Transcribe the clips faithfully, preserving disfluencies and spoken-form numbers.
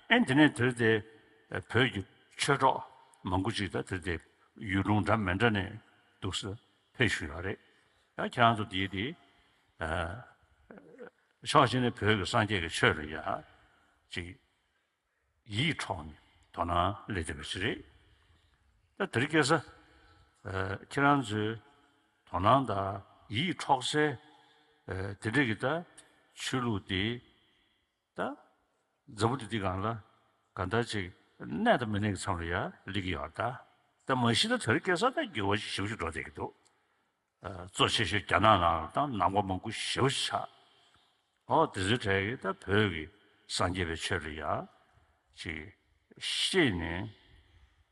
ཨེ་དེ་ནས་དེར་དེ་བོད་ཀྱི་ཆོས་གྲོགས་མང་པོ་ཅིག་ད་དེར་དེ་ཡུལ་ལུང་འདྲ་མི་འདྲ་ནས་འདུག་སེ་ཕེབས་བཞུགས་ཡོད་རེད། ཡང་ཁྱེད་རང་ཚོ་དེའི་དེ་ཕྱོགས་གཅིག་ནས་བོད་ཀྱི་སངས་རྒྱས་ཀྱི་ཆོས་ལ་ཡ་ཅིག་ཡིད་འཕྲོག་ནས་དོ་སྣང་སླེབས་བསྡད་པ་ཞིག་རེད། ད་དེ་རིང་ཁ་སང་ཁྱེད་རང་ཚོའི་དོ་སྣང་དང་ཡིད་འཕྲོག་སའི་དེ་འདྲ་གི་ད་ཆོས་ལུགས་དེ་ད་འཛམ་བུ་གླིང་འདི་སྒང་ལ་གང་ལྟར་ཅིག་གནས་དང་མི་གནས་ཀྱི་མཚམས་ལ་ཡ་སླེབས་ཀྱི་ཡོད་རེད་ད། ད་མ་གཞི་ད་དེ་རིང་ཁ་སང་ད་འགྱུར་བ་ཞེ་པོ་ཞིག་འགྲོ་བསྡད་ཀྱི་འདུག་གཙོ་ཆེ་ཤོས་རྒྱ་ནག་ནང་ལ་ད་ནང་པ་མང་པོ་ཞེ་པོ་ཆགས། ཨོ་དེ་ཚོའི་གྲས་ཀྱིས་ད་བོད་ཀྱི་སངས་རྒྱས་པའི་ཆོས་ལ་ཡ་ཅིག་ཤེས་ནས་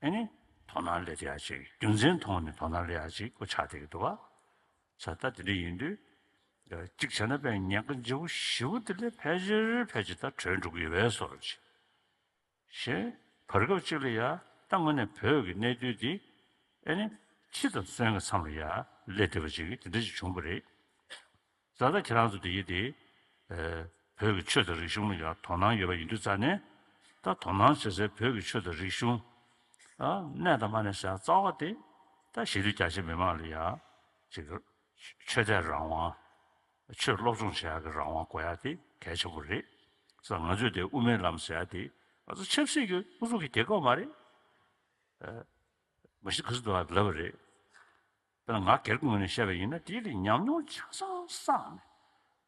ཨེ་ནི་དོ་སྣང་སླེབས་ཡ་ཅིག་རྒྱུ་མཚན་མཐོང་ནས་དོ་སྣང་སླེབས་ཡ་ཅིག་ཁོ་ཆགས་བསྡད་ཀྱི་འདུག་བ། ས་ད་དེ་འདྲ་ཡིན་དུས་གཅིག་བྱས་ན་དཔེ་ཉེན་ཁ་ལྗིད་པོ་ཞེ་པོ་དེ་ལས་ཕལ་ཆེར་ཕལ་ཆེར་ད་གྲོལ་འགྲོ་གི་ཡོད་པའི་བཟོ་འདྲ་ཅིག་གཞན་བར་སྐབས་གཅིག་ལ་ཡ་ད་དངོས་གནས་བོད་ཀྱི་གནས་དུས་འདི་ཨེ་ནི་འཆི་དང་གསོན་གྱི་མཚམས་ལ་ཡ་སླེབས་བསྡད་པ་ཅིག་དེ་འདྲ་ཞིག་བྱུང་བ་རེད། ད་ལྟ་ཁྱེད་རང་ཚོ་འདི་ཡི་དེ་བོད་ཀྱི་ཆོས་དང་རིག་གཞུང་ལ་ཡ་དོ་སྣང་ཡོད་པ་ཡིན་དུས་ཙང་ནས་ད་དོ་སྣང་བྱེད་སའི་བོད་ཀྱི་ཆོས་དང་རིག་གཞུང་གནས་དང་མ་གནས་ཟེར་ཡ་རྩ་བ་དེ་ད་གཞིས་ལུས་རྒྱ་ཆེ་མི་མང་ལ་ཡ་ཅིག་ཆོས་དད་རང་དབང་། ཆོས་སློབ་སྦྱོང་བྱེད་ཡག་གི་རང་དབང་དགོས་ཡག་དེ་གལ་ཆེན་པོ་རེད། ས་ང་ཚོས་དེ་དབུ་མའི་ལམ་ཟེར་ཡག་དེ་ང་ཚོ་ཆབ་སྲིད་ཀྱི་ཨུ་ཚུགས་ཀྱི་རྒྱལ་ཁབ་མ་རེད། མ་གཞི་ག་ཚོད་འདུག་ལབ་པ་རེད། དཔེར་ན་ང་སྒེར་གྱི་ངོས་ནས་བཤད་པ་ཡིན་ན་དེ་ལ་ཉམས་མྱོང་ཆ་ཚང་བསགས་ནས་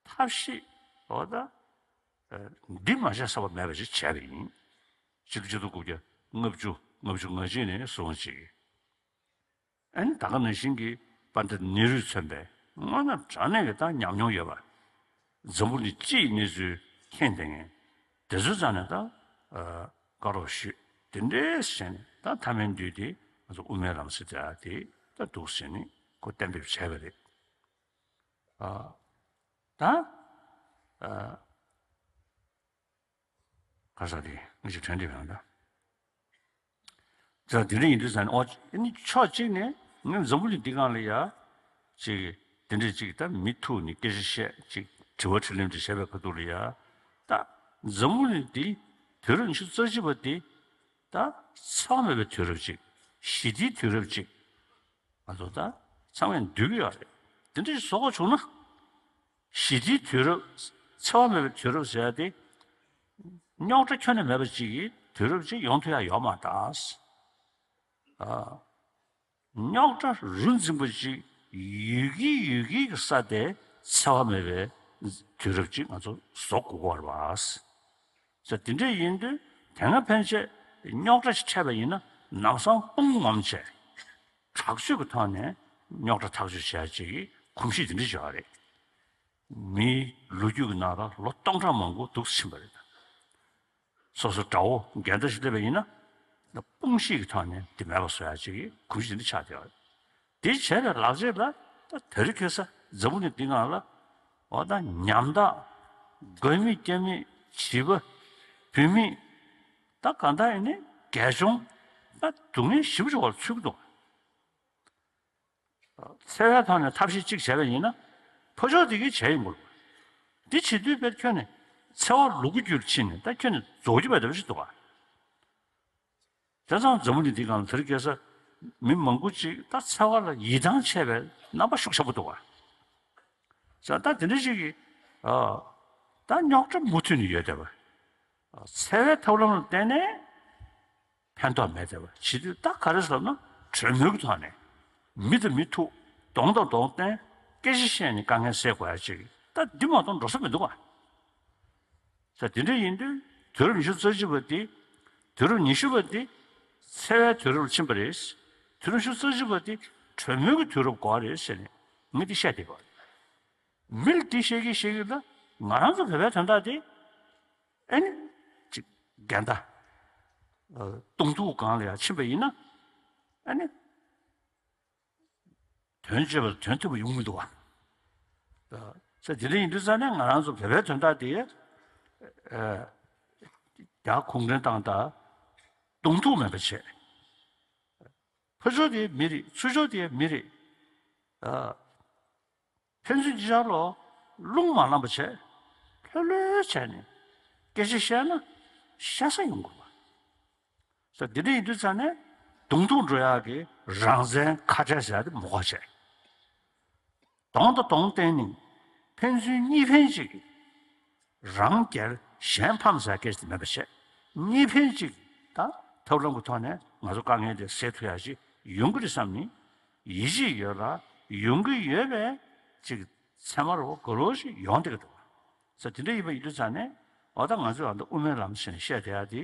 ཐབས་ཤེས་འོ་ད་འདི་མ་བྱས་ས་བ་མེད་པ་ཞིག་བྱས་པ་ཡིན། ཆིག་སྟོང་དགུ་བརྒྱ་ལྔ་བཅུ་ལྔ་བཅུ་ང་གཅིག་ནས་བཟུང་ཅིག་ཨ་ནི་ད་ག་ནང་བཞིན་གྱི་པཎྜི་ཏ་ནེ་རུས་མཚོན་པའི་དངོས་གནས་དྲང་གནས་ཀྱི་ད་ཉམས་མྱོང་ཡོད་པ། འཛམ་བུ་གླིང་སྤྱི་ཡི་གནས་ཚུལ་མཁྱེན་བསྡད་མཁན་དེ་ཚོའི་རྩ་ནས་ད་བཀའ་རོགས་ཞུས་དེ་འདྲའི་བྱས་ནས་ད་མཐའ་མའི་དུས་དེ་ང་ཚོ་དབུ་མའི་ལམ་ཟེར་དེ་དེ་ད་འདུག་ཟེར་ནས་ཁོ་གཏན་འབེབས་བྱས་པ་རེད། ཨ་ད་ཨ། ག་ས་དེ་ངས་ཅིག་དྲན་དེ་བས་ད། ད་དེ་འདྲ་ཡིན་དུས་ཙང་ནས་ཨོ་ནི་ཕྱོགས་གཅིག་ནས་ངས་འཛམ་བུ་གླིང་འདི་སྒང་ལ་ཡ་ཅིག་དེ་འདྲས་ཅིག་ད་མི་ཐུག་ནས་སྐད་ཆ་བཤད་ཅིག་དྲི་བ་དྲིས་ལན་ཅིག་བྱས་པའི་ཁ་ཐུག་ལ་ཡ་ད་འཛམ་བུ་གླིང་འདི་དུས་རབས་ཉི་ཤུ་རྩ་གཅིག་པ་འདི་ད་འཚེ་བ་མེད་པའི་དུས་རབས་ཅིག་ཞི་བདེའི་དུས་རབས་ཅིག་ང་ཚོ་ད་ཚང་མས་འདོད་ཀྱི་ཡོད་རེད། དེ་འདྲ་ཞིག་བཟོ་དགོས་བྱུང་ན། ཞི་བདེའི་དུས་རབས་འཚེ་བ་མེད་པའི་དུས་རབས་ཟེར་ཡ་དེ་རྙོག་དྲ་ཁྱོན་ནས་མེད་པ་ཅིག་གི་དུས་རབས་ཅིག་ཡོང་ཐུབ་ཡ་ཡོད་མ་རེད་ད། ཨ། རྙོག་དྲ་རུ་འཛིན་པ་ཅིག་ཡོད་ཀྱི་ཡོད་ཀྱི་གི་ས་དེ་འཚེ་བ་མེད་པའི་དུས་རབས་ཅིག་ང་ཚོ་བཟོ་དགོས་ཀྱི་ཡོད་རེད་པ། ཟེར་དེ་འདྲ་ཡིན་དུས་དེ་སྔ་ཕན་ཆད་རྙོག་དྲ་ཞིག་འཕྲད་པ་ཡིན་ན་ལམ་སང་དཔུང་ངོམ་བྱས། དྲག་སྤྱོད་ཀྱི་ཐོག་ནས་རྙོག་དྲ་ཐག་གཅོད་བྱེད་ཡ་ཅིག་གི་གོམས་གཤིས་དེ་འདྲ་ཞིག་ཡོད་རེད། མིའི་ལོ་རྒྱུས་ཀྱི་ནང་ལ་ལོ་སྟོང་ཕྲག་མང་པོ་འདུག་ཕྱིན་པ་རེད། སོ་སོ་དགྲ་བོ་འགལ་ཟླ་ཞིག་སླེབས་པ་ཡིན་ན་དཔུང་ཤེད་ཀྱི་ཐོག་ནས་དེ་མེད་པ་བཟོ་ཡ་ཅིག་གི་གོམས་གཤིས་དེ་འདྲ་ཆགས་བསྡད་ཡོད་རེད། དེ་བྱས་པའི་ལག་རྗེས་ལ་ད་དེ་རིང་ཁ་སང་འཛམ་བུ་གླིང་འདི་སྒང་ལ་འོ་ད་ཉམ་ཐག་དགོས་མེད་རྐྱེན་མེད་བྱིས་པ་བུད་མེད་ད་གང་ལྟར་ཡིན་ནའི་རྒས་གཅོང་ད་སྡུག་བསྔལ་ཞེ་པོ་ཅིག་འོག་ལ་ཚུད་ཀྱི་འདུག་འཚེ་བའི་ཐོག་ནས་ཐབས་ཤེས་གཅིག་བྱས་པ་ཡིན་ན་ཕར་ཕྱོགས་དེ་གིས་བྱས་ཡོང་གི་རེད། འདི་བྱེད་དུས་དཔེར་ཁྱོན་ནས་འཚེ་བ་ལུ་གུ་རྒྱུད་ལ་ཕྱིན་ནས་ད་ཁྱོན་ནས་རྫོགས་རྒྱུ་བས་འདྲ་བ་ཞིག་འདུག་ག་བྱས་ཙང་འཛམ་བུ་གླིང་འདི་སྒང་ལ་དེ་རིང་ཁ་སང་མི་མང་པོ་ཅིག་ད་འཚེ་བ་ལ་ཡིད་ཐང་ཆད་པའི་རྣམ་པ་ཤུགས་ཆེན་པོ་འདུག་ག་བྱས་ཙང་ད་དེ་འདྲ་ཞིག་གིས་ཨ་ད་རྙོག་དྲ་མུ་མཐུད་ནས་ཡོད་བསྡད་པ། འཚེ་བའི་ཐབས་ལམ་ལ་བརྟེན་ནས་ཕན་ཐོགས་མེད་བསྡད་པ་བྱེད་དུས་ད་ག་རེ་ཟེར་ན་གྲོས་མོལ་གྱི་ཐོག་ནས་མི་དང་མི་ཐུག་གདོང་དང་གདོང་བསྟན་སྐད་ཆ་བཤད་ནས་དཀའ་ངལ་སེལ་དགོས་ཡ་ཅིག་ད་འདི་མ་གཏོགས་འགྲོ་ས་མི་འདུག་ག་ས་དེ་འདྲ་ཡིན་དུས་དུས་རབས་ཉི་ཤུ་རྩ་གཅིག་པ་འདི་དུས་རབས་ཉི་ཤུ་པ་འདི་འཚེ་བའི་དུས་རབས་ལ་ཕྱིན་པ་རེད། དུས་རབས་ཉི་ཤུ་རྩ་གཅིག་པ་འདི་གྲོས་མོལ་གྱི་དུས་རབས་དགོས་རེད་ཟེར་ནས་ངས་འདི་བཤད་བསྡད་པ་རེད། མི་ལ་འདི་བཤད་ཀྱི་བཤད་ཀྱི་ལ་ང་རང་ཚོ་བོད་པའི་དོན་དག་འདི་ཨ་ནི་ཅིག་འགལ་ཟླ་སྟོང་ཐུག་སྒང་ལ་ཡང་ཕྱིན་པ་ཡིན་ན་ཨ་ནི། དོན་སྤྱོད་པ་དོན་མཐུན་པ་ཡོང་མི་འདུག་བ། ས་དེ་འདྲ་ཡིན་དུས་ཙང་ནས་ང་རང་ཚོ་བོད་པའི་དོན་དག་དེ་རྒྱ་གུང་ཁྲན་ཏང་དང་གདོང་ཐུག་མེད་པ་བྱས། ཕར་ཕྱོགས་དེ་མི་རེད་ཚུར་ཕྱོགས་དེ་མི་རེད། ཕན་ཚུན་གཅིག་ཆར་ལ་རླུང་མ་ལངས་པ་བྱས། ལྷོད་ལྷོད་བྱས་ནས་སྐད་ཆ་བཤད་ན་ ཤ་ཚ་ཡོང་དགོས་པ། ས་འདི་འདྲ་ཡིན་དུས་ཙང་ནས་གདོང་ཐུག་འགྲོ་ཡག་གི་རང་བཙན་ཁ་བྲལ་ཟེར་ཡག་དེ་མི་དགོས་བྱས། གདོང་དང་གདོང་བསྟན་ནས་ཕན་ཚུན་གཉིས་ཕན་གཅིག་གིས་རང་རྒྱལ་གཞན་ཕམ་ཟེར་སྐད་ཆ་དེ་མེད་པ་བྱས། གཉིས་ཕན་གཅིག་ད་ཐབས་ལམ་གྱི་ཐོག་ནས་ང་ཚོ་དཀའ་ངལ་དེ་སེལ་ཐུབ་ཡག་ཅིག་ཡོང་གི་རེད་བསམ་ནས་ཡིད་ཆེས་ཡོད་ལ་ཡོང་གི་ཡོད་པའི་ཅིག་ཚད་མ་རོ་ག་རོ་ཞིག་ཡོང་བསྡད་ཀྱི་འདུག་བ། ས་དེ་འདྲ་ཡིན་པ་ཡིན་དུས་ཙང་ནས་འོ་ད་ང་ཚོས་ཨ་ད་དབུ་མའི་ལམ་ཟེར་ནས་བཤད་བསྡད་ཡག་དེ་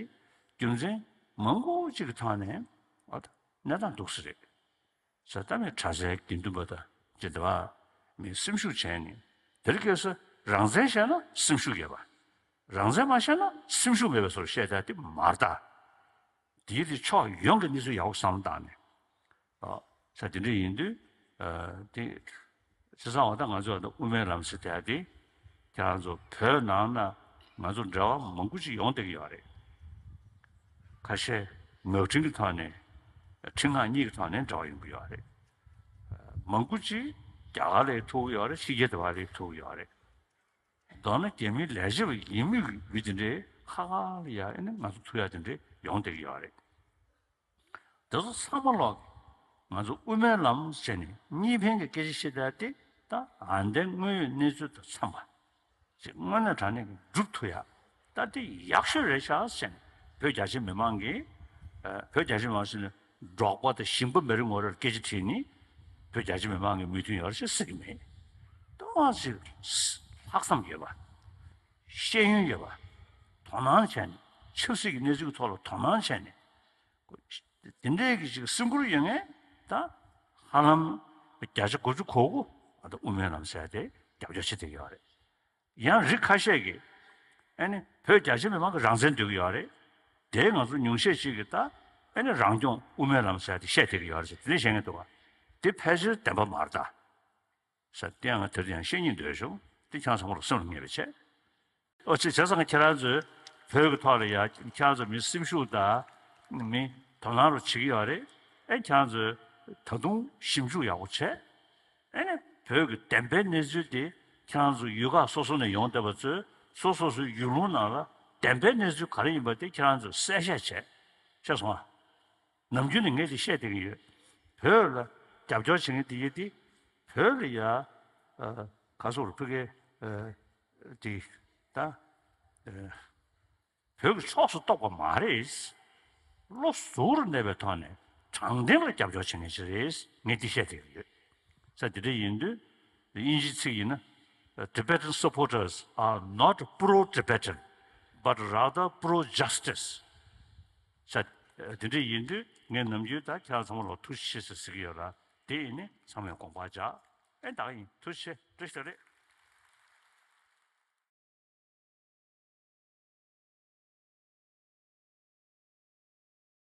རྒྱུ་མཚན་མང་པོ་ཅིག་གི་ཐོག་ནས་འོ་ད་གནས་སྟངས་འདུག་ས་རེད། ས་ད་མི་གྲྭ་སའི་དགེ་འདུན་པ་དང་ཅི་འདྲ་བ་མི་སེམས་ཤུགས་བྱས་ནས་དེར་སྐྱེས་སུ་རང་བཙན་བཤད་ན་སེམས་ཤུགས་ཡོད་པ། རང་བཙན་མ་བཤད་ན་སེམས་ཤུགས་མེད་པའི་བཟོ་བཤད་ཡག་དེ་མ་རེད་ད། དེའི་དེ་ཕྱོགས་ཡོངས་ཀྱི་གནས་ཚུལ་ཡག་པོ་བསམ་བློ་བཏང་ནས། ཨ། ས་དེ་འདྲ་ཡིན་དུས། ཨ། དེ། བྱས་ཙང་འོ་ད་ང་ཚོ་ད་དབུ་མའི་ལམ་ཟེར་དེ་དེ། ཁྱེད་རང་ཚོ་བོད་ནང་ན་ང་ཚོ་འབྲེལ་བ་མང་པོ་ཅིག་ཡོང་བསྡད་ཀྱི་ཡོད་རེད། ཁ་ཤས་ངག་འཕྲིན་གྱི་ཐོག་ནས། འཕྲིན་ངག་གཉིས་ཀྱི་ཐོག་ནས་འབྲེལ་བ་ཡོང་གི་ཡོད་རེད། མང་པོ་ཅིག་རྒྱ་གར་ལ་ཐུག་གི་ཡོད་རེད། ཕྱི་རྒྱལ་དེ་བ་ལ་ཐུག་གི་ཡོད་རེད། མདོར་ན་རྒྱ་མིའི་ལས་བྱེད་པ་ཡིན་མིན་གྱི་ཡུལ་དེ་འདྲའི་ཁ་ཁ་ལ་ཡ་ཨེ་ནི་ང་ཚོ་ཐུག་ཡ་དེ་འདྲའི་ཡོང་བསྡད་ཀྱི་ཡོད་རེད། དེ་ཚོ་ཚང་མ་ལོག་ང་ཚོ་དབུ་མའི་ལམ་བྱས་ནས་གཉིས་ཕན་གྱི་སྐད་ཆ་བཤད་བསྡད་དེ་ད་ཨ་འདའི་དངོས་ཡོད་གནས་ཚུལ་དང་འཚམས་པ་ཞིག་དངོས་གནས་དྲང་གནས་ཀྱི་སྒྲུབ་ཐུབ་ཡ་ད་དེ་ཡག་ཤོས་རེད་ཤག་བྱས་ནས་བོད་རྒྱ་ཆེ་མི་མང་གིས། ཨ། བོད་རྒྱ་ཆེ་མི་མང་ཟེར་ནས་འབྲོག་པ་དང་ཞིང་པ་མི་རེ་ངོ་རེར་སྐད་ཆ་དྲིས་ནས་བོད་རྒྱ་ཆེ་མི་མང་གི་མོས་མཐུན་ཡོད་རེད་ཅེས་ཟེར་གྱི་མེད། ཏོག་ཙམ་ལྷག་བསམ་ཡོད་པ། ཤེས་ཡོན་ཡོད་པ། དོ་སྣང་བྱས་ནས་ཆབ་སྲིད་ཀྱི་གནས་ཚུལ་གྱི་ཐོག་ལ་དོ་སྣང་བྱས་ནས། དེ་འདྲའི་གི་ཅིག་སེམས་ཁུར་ཡོད་མཁན་ད་ཧ་ལམ་བརྒྱ་ཆ་དགུ་བཅུ་གོ་དགུ་ཨ་ད་དབུ་མའི་ལམ་ཟེར་དེ་རྒྱབ་སྐྱོར་བྱེད་བསྡད་ཀྱི་ཡོད་རེད། ཡང་རིགས་ཁ་ཤས་ཀྱིས་ཨ་ནི་བོད་རྒྱ་ཆེ་མི་མང་གི་རང་བཙན་འདོད་ཀྱི་ཡོད་རེད། དེ་ང་ཚོ་ཉུང་ཤས་ཤིག་གིས་ད་ཨ་ནི་རང་སྐྱོང་དབུ་མའི་ལམ་ཟེར་དེ་བཤད་བསྡད་ཀྱི་ཡོད་རེད་ཟེར་དེ་འདྲ་བཤད་མཁན་འདུག་ག་དེ་ཕལ་ཆེར་བདེན་པ་མ་རེད་ད། ས་སྟེང་ང་དེར་ཡང་བཤད་སྙིང་འདོད་བྱུང་། དེ་ཁྱེད་རང་ཚང་མ་ལ་སེམས་ལ་ངེས་པ་བྱས། ཨོ་ཙི་བྱས་ཙང་ཁྱེད་རང་ཚོས་བོད་ཀྱི་ཐོག་ལ་ཡ་ཁྱེད་རང་ཚོ་མི་སེམས་ཤུགས་དང་མི་དོ་སྣང་རུ་བྱེད་ཀྱི་ཡོད་རེད། ཨེ་ཁྱེད་རང་ཚོས་ད་དུང་ཞིབ་འཇུག་ཡག་པོ་བྱས། ཨེ་ནི་བོད་ཀྱི་བདེན་པའི་གནས་ཚུལ་དེ་ཁྱེད་རང་ཚོ་ཡུལ་ཁག་སོ་སོ་ནས་ཡོང་བསྡད་པ་ཚོས་སོ་སོ་སོའི་ཡུལ་ལུང་ནང་ལ་བདེན་པའི་གནས་ཚུལ་ག་རེ་ཡིན་པ་དེ་ཁྱེད་རང་ཚོས་གསལ་བཤད་བྱས། ཤེས་སོང་ཨ། ནམ་རྒྱུན་ནས་ངས་དེ་བཤད་བསྡད་ཀྱི་ཡོད། བོད་ལ་རྒྱབ་སྐྱོར་བྱེད་མཁན་དེ་ཡིན་དེ། བོད་ལ་ཡ། ཨ། ག་སོགས་རུ་ཕ་གི། ཨ། དེ། ད། ཨ། བོད་ཀྱི་ཕྱོགས་སུ་གཏོགས་པ་མ་རེད། བློ་གཟུ་བོར་གནས་པའི་ཐོག་ནས་དྲང་བདེན་ལ་རྒྱབ་སྐྱོར་བྱེད་མཁན་ཞིག་རེད། ངས་དེ་བཤད་བསྡད་ཀྱི་ཡོད། ས་དེ་འདྲ་ཡིན་དུས། དབྱིན་ཇིའི་ཚིག་ཡིན་ན། Tibetan supporters are not pro-Tibetan, but rather pro-justice. ས། དེ་འདྲ་ཡིན་དུས་ངས་ནམ་རྒྱུན་ད་ཁྱེད་རང་ཚང་མ་ལ་ཐུགས་རྗེ་ཆེ་ཟེར་ཟེར་གྱི་ཡོད་ལ། དེ་ཡིན་ནི་ཚང་མས་དགོངས་པ་འཇགས། ཨེ་ད་ག་ཡིན། ཐུགས་རྗེ་ཆེ། བཀྲ་ཤིས་བདེ་ལེགས།